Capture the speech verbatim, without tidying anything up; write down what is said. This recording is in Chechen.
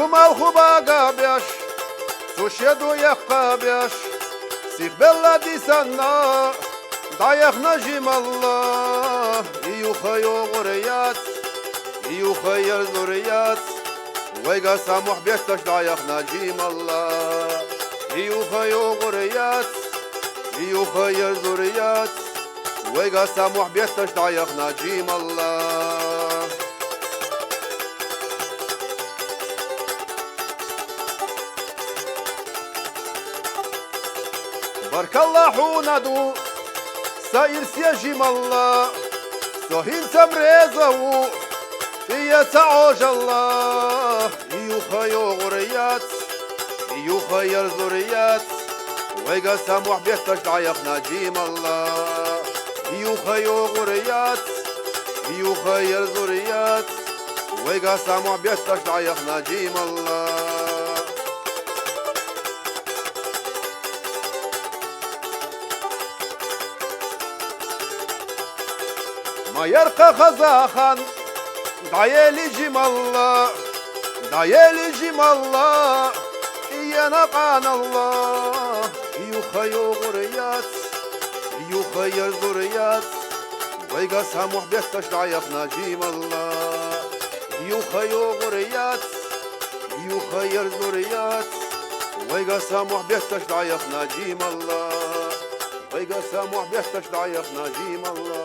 Цу малхбуга беш, цу шеду яккха беш, сихбелла дисанна дӀаяхна жималла. И юха йогӀур яц, и юха ерзур яц, вайга са мухӀбетташ дӀаяхна жималла. И юха йогӀур яц, и юха ерзур яц, вайга са мухӀбетташ дӀаяхна жималла. Баркалла хьуна ду, са ирсе жималла, со хӀинца реза ву, и я ца Ӏожалла. И юха йогӀур яц, и юха ерзур яц, вайга са мухӀбетташ дӀаяхна жималла. И юха йогӀур яц, и юха ерзур яц, вайга са мухӀбетташ дӀаяхна жималла. Ма яркъа хазахан дӀаели жималла, дӀаели жималла, кӀиена къаналла. И юха йогӀур яц, и юха ерзур яц, вайга са мухӀбетташ дӀаяхна жималла. И юха йогӀур яц, и юха ерзур яц, вайга са мухӀбетташ дӀаяхна жималла. Вайга са мухӀбетташ дӀаяхна жималла.